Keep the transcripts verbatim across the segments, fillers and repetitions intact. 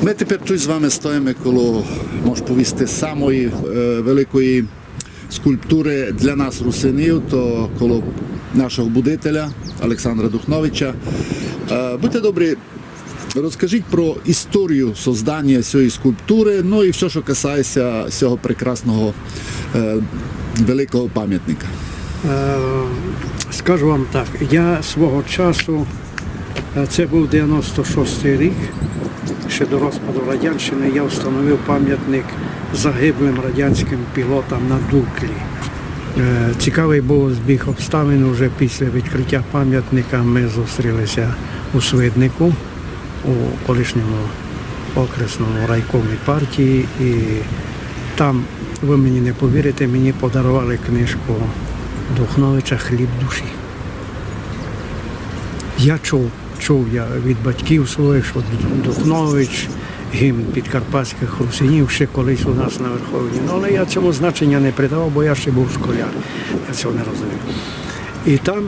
Мы тепер туй з вами стоїме коло, мож повісти, самої, е, великої скульптуры для нас, русинів, то коло нашого будителя Олександра Духновича. Е, будьте добрі, розкажіть про історію созданя сьої скульптуры, ну і всьо, што касає ся сього прекрасного, е, великого памятника. Е, скажу вам так, я свого часу, е, це був девяносто шостий рік, ще до розпаду Радянщини, я встановив памятник загиблим радянським пілотам на Дуклі. Е, цікавий був збіг обставин: уже після відкриття памятника ми зустрілися у Свиднику, у колишньому окресному райкомі партії, і там, ви мені не повірите, мені подарували книжку Духновича «Хліб душі». Я чув, чув я від батьків своїх, що Духнович, гімн підкарпатських русинів, ще колись у нас на Верховині. Ну, але я цьому значення не придавав, бо я ще був школяр, я цього не розумів. І там,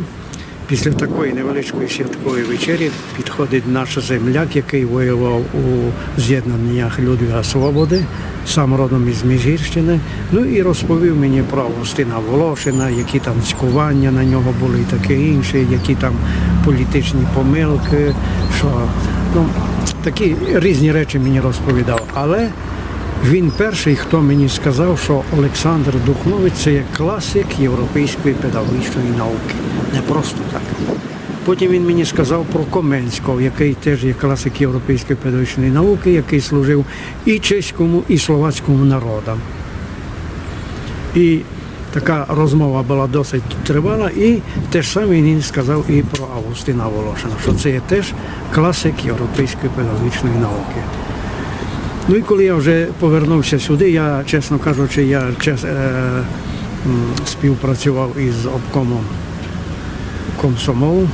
після такої невеличкої святкової вечері, підходить наш земляк, який воював у з'єднаннях Людвіга Свободы, сам родом із Міжгірщини. Ну і розповів мені про Августина Волошина, які там цькування на нього були і таке інше, які там політичні помилки, що, ну, такі різні речі мені розповідав. Але він перший, хто мені сказав, що Олександр Духнович — це є класик європейської педагогічної науки. Не просто так. Потім він мені сказав про Коменського, який теж є класик європейської педагогічної науки, який служив і чеському, і словацькому народам. І така розмова була досить тривала, і те ж саме він сказав і про Августина Волошина, що це є теж класик європейської педагогічної науки. Ну і коли я вже повернувся сюди, я, чесно кажучи, я чес-, е, м, співпрацював із обкомом комсомолу.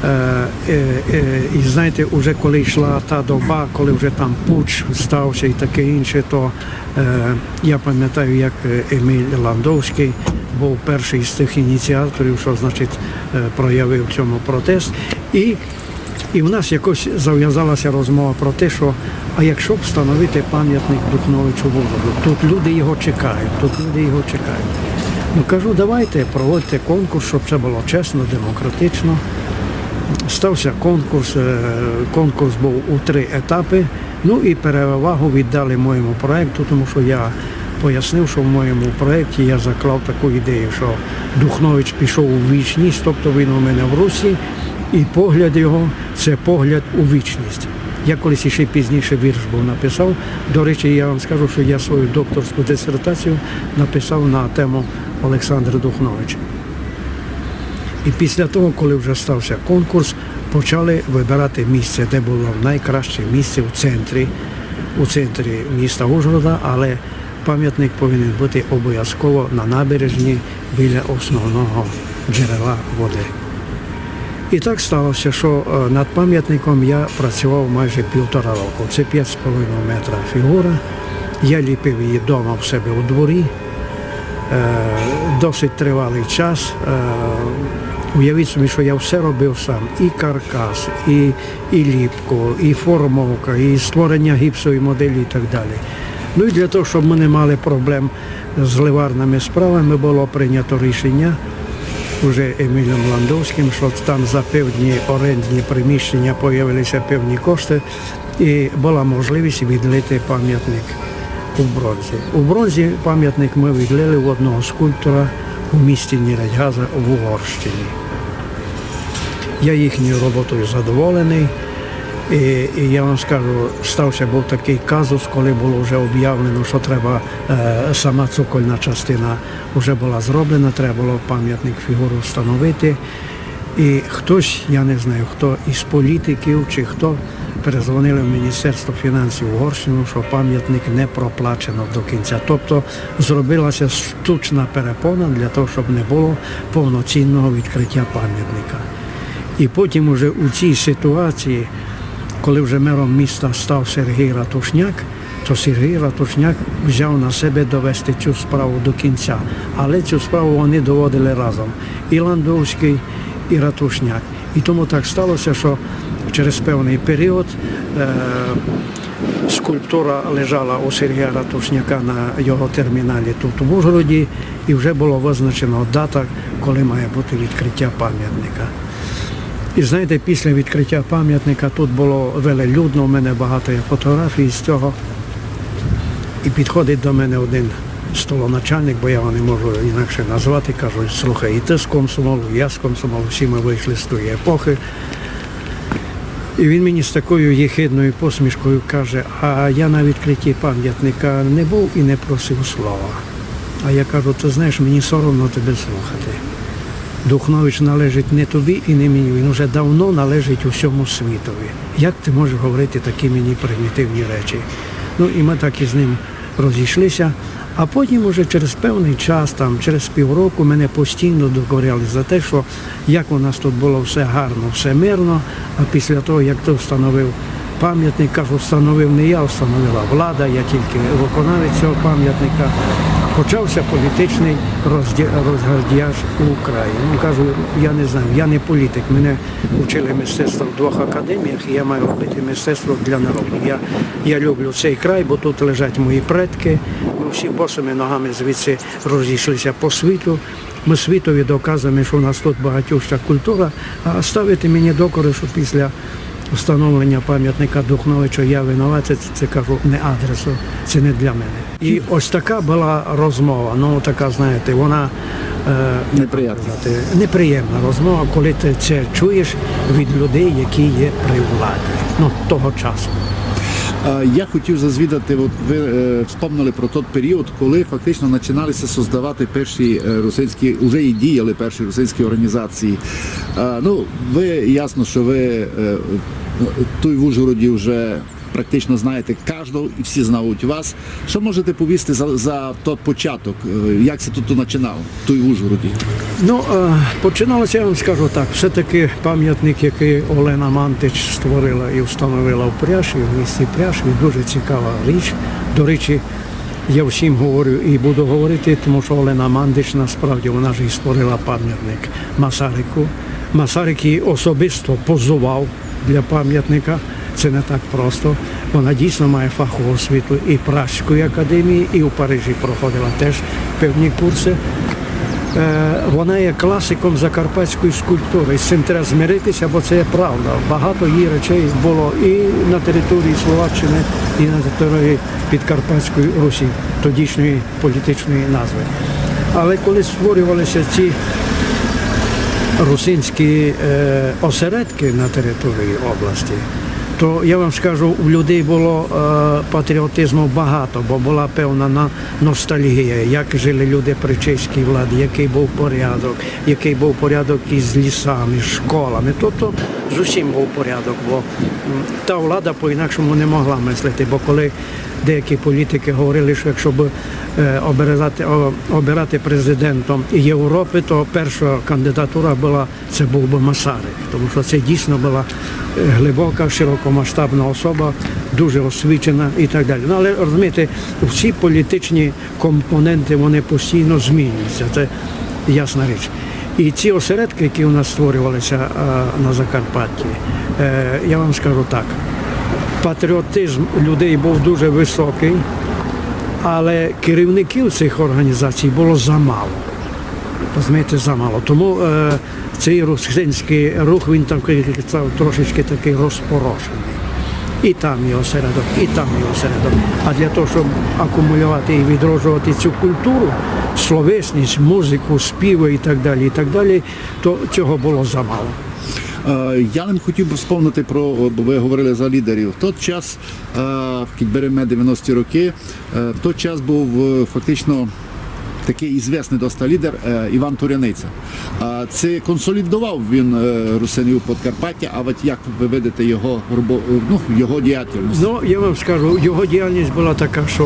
Е, е, е, і знаєте, уже коли йшла та доба, коли вже там путч стався і таке інше, то, е, я пам'ятаю, як, е, Еміль Ландовський був перший з тих ініціаторів, що, значить, е, проявив в цьому протест. І, і в нас якось зав'язалася розмова про те, що а якщо б встановити пам'ятник Духновичу в Ужгороді? Тут люди його чекають, тут люди його чекають. Ну, кажу, давайте, проводьте конкурс, щоб це було чесно, демократично. Стався конкурс, е, конкурс був у три етапи. Ну і перевагу віддали моєму проєкту, тому що я пояснив, що в моєму проєкті я заклав таку ідею, що Духнович пішов у вічність, тобто він у мене в русі, і погляд його — це погляд у вічність. Я колись іще пізніше вірш був написав. До речі, я вам скажу, що я свою докторську дисертацію написав на тему Олександра Духновича. І після того, коли вже стався конкурс, почали вибирати місце, де було найкраще місце у центрі, у центрі міста Ужгорода, але пам'ятник повинен бути обов'язково на набережні біля основного джерела води. І так сталося, що, е, над пам'ятником я працював майже півтора року. Це п'ять з половиною метра фігура. Я ліпив її дома в себе у дворі. Е, досить тривалий час. Е, уявіть собі, що я все робив сам. І каркас, і, і ліпку, і формовка, і створення гіпсової моделі і так далі. Ну і для того, щоб ми не мали проблем з ливарними справами, було прийнято рішення уже Емілем Ландовським, що там за певні орендні приміщення появилися певні кошти, і була можливість відлити пам'ятник у бронзі. У бронзі пам'ятник ми відлили в одного скульптора у місті Нірегьаза в Угорщині. Я їхньою роботою задоволений. І, і я вам скажу, стався був такий казус, коли було вже об'явлено, що треба, е, сама цокольна частина вже була зроблена, треба було пам'ятник, фігуру встановити. І хтось, я не знаю, хто із політиків чи хто, перезвонили в Міністерство фінансів Угорщини, що пам'ятник не проплачено до кінця. Тобто зробилася штучна перепона для того, щоб не було повноцінного відкриття пам'ятника. І потім уже у цій ситуації, коли вже мером міста став Сергій Ратушняк, то Сергій Ратушняк взяв на себе довести цю справу до кінця. Але цю справу вони доводили разом. І Ландовський, і Ратушняк. І тому так сталося, що Через певный період, е, скульптура лежала у Сергія Ратушняка на його терміналі тут, в Ужгороді, і вже было визначено дата, коли має быти відкрытя памятника. І знаєте, після відкрытя памятника тут было велелюдно, у мене багато є фотоґрафій з цього. І підходить до мене один столоначальник, бо я його не можу інакше назвати, кажуть: «Слухай, і ты з комсомолу, і я з комсомолу, всі мы вышли з тої епохы». І він мені з такою єхидною посмішкою каже: «А я на відкрытті памятника не быв і не просив слова». А я кажу: «Ты знаєш, мені соромно тебе слухати. Духнович належить не тобі і не мені, він уже давно належить усьому світові. Як ты можеш говорити такі мені примітивні речі?» Ну, і мы так із ним розійшлися. А потім уже через певный час, там, через півроку, мене постійно докоряли за те, што як у нас тут было все гарно, все мирно, а після того, як ты встановив памятник, кажу, встановив не я, встановила влада, я тільки виконавець цього памятника, почався політичный розді-, розгардіяж у краї. Ну, кажу, я не знаю, я не політик, мене учили мистецтва в двох академіях, і я маю робити мистецтво для народу. Я, я люблю цей край, бо тут лежать мої предки. Мы всі босыми ногами звідси розійшлися по світу. Мы світові доказуєме, што у нас тут багатюща культура, а ставити мені докори, што після встановлення памятника Духновичу я винуватець, це, кажу, не адресу, це не для мене. І ось така была розмова, ну, така, знаєте, вона, е, Неприємна. Неприємна розмова, коли ты це чуєш від людей, які є при владі, ну, того часу. А, я хотів зазвідати, от ви, е, вспомнили про тот період, коли фактично починалися создавати перші, е, русинські, уже і діяли перші русинські організації. А, ну, ви, ясно, що ви, е, туй в Ужгороді вже практично знаєте кожного і всі знають вас. Що можете повісти за, за тот початок? Е, як се тут починало, туй в Ужгороді? Ну, е, починалося, я вам скажу так, все-таки памятник, якый Олена Мантич створила і встановила в Пряшеві, в місті Пряшеві, дуже цікава річ. До речі, я всім говорю і буду говорити, тому што Олена Мантич, насправді, вона ж і створила памятник Масарику. Масарик її особисто позував для памятника. Це не так просто. Вона дійсно має фахову освіту і Прашської академії, і у Парижі проходила теж певні курсы. Е, вона є класиком закарпатської скульптуры. І з цим треба змиритися, бо це є правда. Багато її речей было і на території Словаччины, і на території Підкарпатської Русі, тодішньої політичної назвы. Але коли створювалися ці русинські, е, осередки на території області, то я вам скажу, у людей было, е, патріотизму багато, бо была певна на-, ностальгія, як жили люди при чеській владі, якый быв порядок, якый быв порядок із лісами, школами. Тобто з усім быв порядок, бо, м, та влада по-інакшому не могла мислити, бо коли деякі політики говорили, што якщо бы, е, обирати, о, обирати президентом Європы, то перша кандидатура была, це быв бы Масарик, тому што це дійсно была, е, глибока, широкомасштабна особа, дуже освічена і так далі. Ну, але, розумієте, всі політичні компоненты, вони постійно змінюються, це ясна річ. І ці осередки, які у нас створювалися, е, на Закарпатті, е, я вам скажу так, патріотизм людей быв дуже высокый, але керівників цих організацій было замало. Розумієте, замало. Тому, е, цей русинськый рух, він такый став трошечки такый розпорошеный. І там є осередок, і там є осередок. А для того, щоб акумулювати і відроджувати цю культуру, словесність, музику, співи і так далі, і так далі, то цього было замало. Е, я лем хотів бы вспомнити про, бо ви говорили за лідерів. В тот час, е, кідь береме девяності рокы, е, в тот час быв, е, фактично такый ізвісный доста лідер, е, Іван Туряниця. А ци консолідовав він, е, русинів Подкарпаття, а от як ви видите його робо-, ну, його діяльність? Ну, я вам скажу, його діяльність была така, што,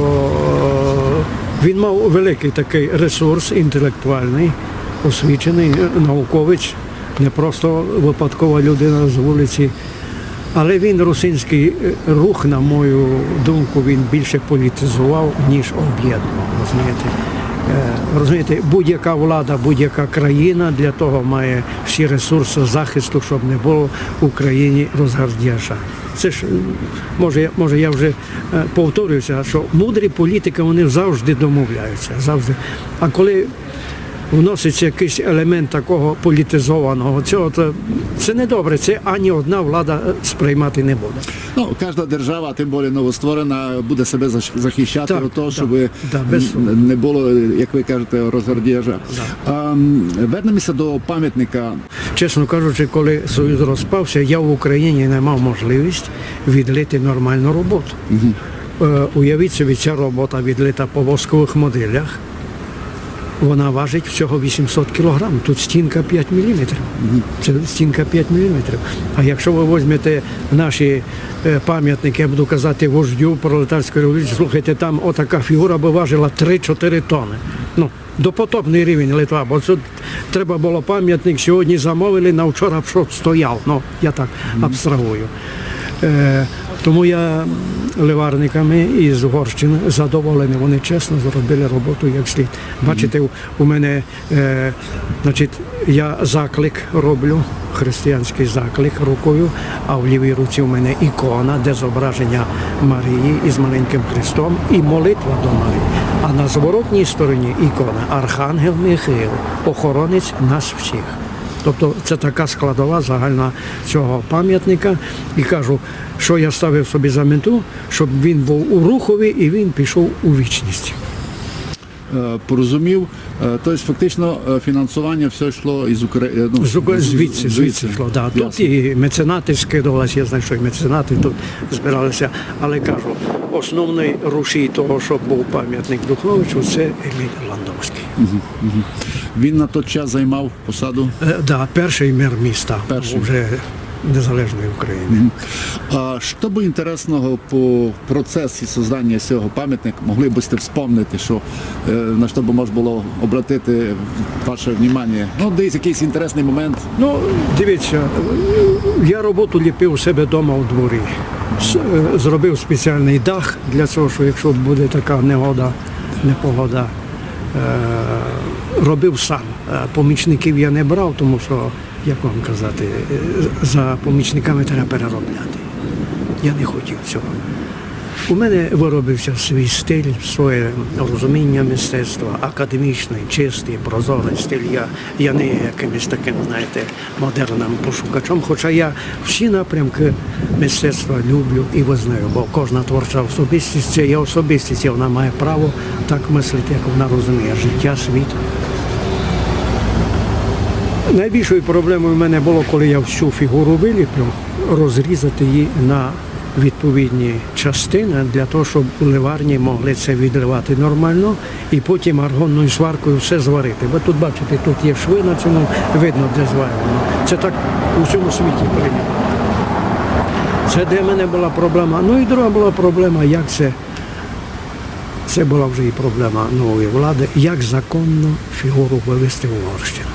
е, він мав великый такый ресурс інтелектуальный, освіченый, е, науковець, не просто выпадкова людина з вулиці. Але він русинськый, е, рух, на мою думку, він більше політизовав, ніж об'єднував, розумієте? Е, розумієте, будь-яка влада, будь-яка країна для того має всі ресурси захисту, щоб не було в Україні розгардіяжа. Це ж, м, може, я, може, я вже, е, повторююся, що мудрі політики, вони завжди домовляються, завжди. А коли вноситься якийсь елемент такого політизованого, це, от, е, це недобре, це ані одна влада, е, сприймати не буде. Ну, кожна держава, тим більше новостворена, буде себе защ-, захищати від того, щоб не було, як ви кажете, розгардіяжа. А, м, вернемося до пам'ятника. Чесно кажучи, коли Союз розпався, я в Україні не мав можливість відлити нормальну роботу. Е, уявіть собі, ця робота відлита по воскових моделях. Вона важить всього вісімсот кілограм. Тут стінка п'ять міліметрів. Це стінка п'ять міліметрів. А якщо ви візьмете наші, е, пам'ятники, я буду казати, вождю пролетарської революції, слухайте, там отака фігура би важила три-чотири тони. Ну, допотопний рівень Литва, бо це треба було пам'ятник, сьогодні замовили, на вчора щоб стояв. Ну, я так абстрагую. Е, тому я ливарниками із Угорщини задоволений. Вони чесно зробили роботу як слід. Бачите, у, у мене, е, значить, я заклик роблю, християнський заклик рукою, а в лівій руці у мене ікона, де зображення Марії із маленьким Христом і молитва до Марії. А на зворотній стороні ікони архангел Михаїл, охоронець нас всіх. Тобто це така складова загальна цього пам'ятника. І кажу, що я ставив собі за мету, щоб він був у рухові і він пішов у вічність. Е, порозумів. Е, тобто фактично, е, фінансування все йшло із Украї-, е, ну, з Укра-, з-, звідси, звідси йшло, да. Тут і меценати скидувалися, я знаю, що і меценати тут збиралися. Але кажу, основний рушій того, щоб був пам'ятник Духновичу, це Еміль Ландовський. Мгм, мгм. Він на той час займав посаду? Е, да, перший мер міста вже незалежної України. Мгм. А що би інтересного по процесі создання цього пам'ятника могли би сте вспомнити, що, е, на що би мож було обратити ваше внимание? Ну, десь якийсь інтересний момент. Ну, дивіться, е, я роботу ліпив у себе вдома у дворі. С-, е, зробив спеціальний дах для цього, що якщо буде така негода, непогода, е, робив сам. Е, помічників я не брав, тому що, як вам казати, е, за помічниками треба переробляти. Я не хотів цього. У мене виробився свій стиль, своє розуміння мистецтва, академічний, чистий, прозорий стиль. Я, я не є якимось таким, знаєте, модерним пошукачом, хоча я всі напрямки мистецтва люблю і визнаю, бо кожна творча особистість — це є особистість, і вона має право так мислити, як вона розуміє життя, світ. Найбільшою проблемою в мене було, коли я всю фігуру виліплю, розрізати її на відповідні частини для того, щоб у ливарні могли це відливати нормально і потім аргонною сваркою все зварити. Ви тут бачите, тут є шви на цьому, видно, де зварено. Це так у всьому світі прийнято. Це для мене була проблема. Ну і друга була проблема, як це, це була вже і проблема нової влади, як законно фігуру вивезти в Угорщину.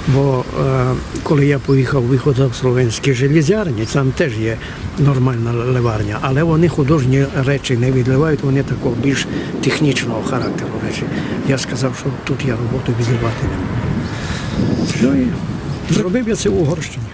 Бо, е, коли я поїхав в виходословенські железярні, там теж є нормальна ливарня, але вони художні речі не відливають, вони такого більш технічного характеру речі. Я сказав, що тут я роботу відливати не можу. Ну і зробив я це в Угорщині.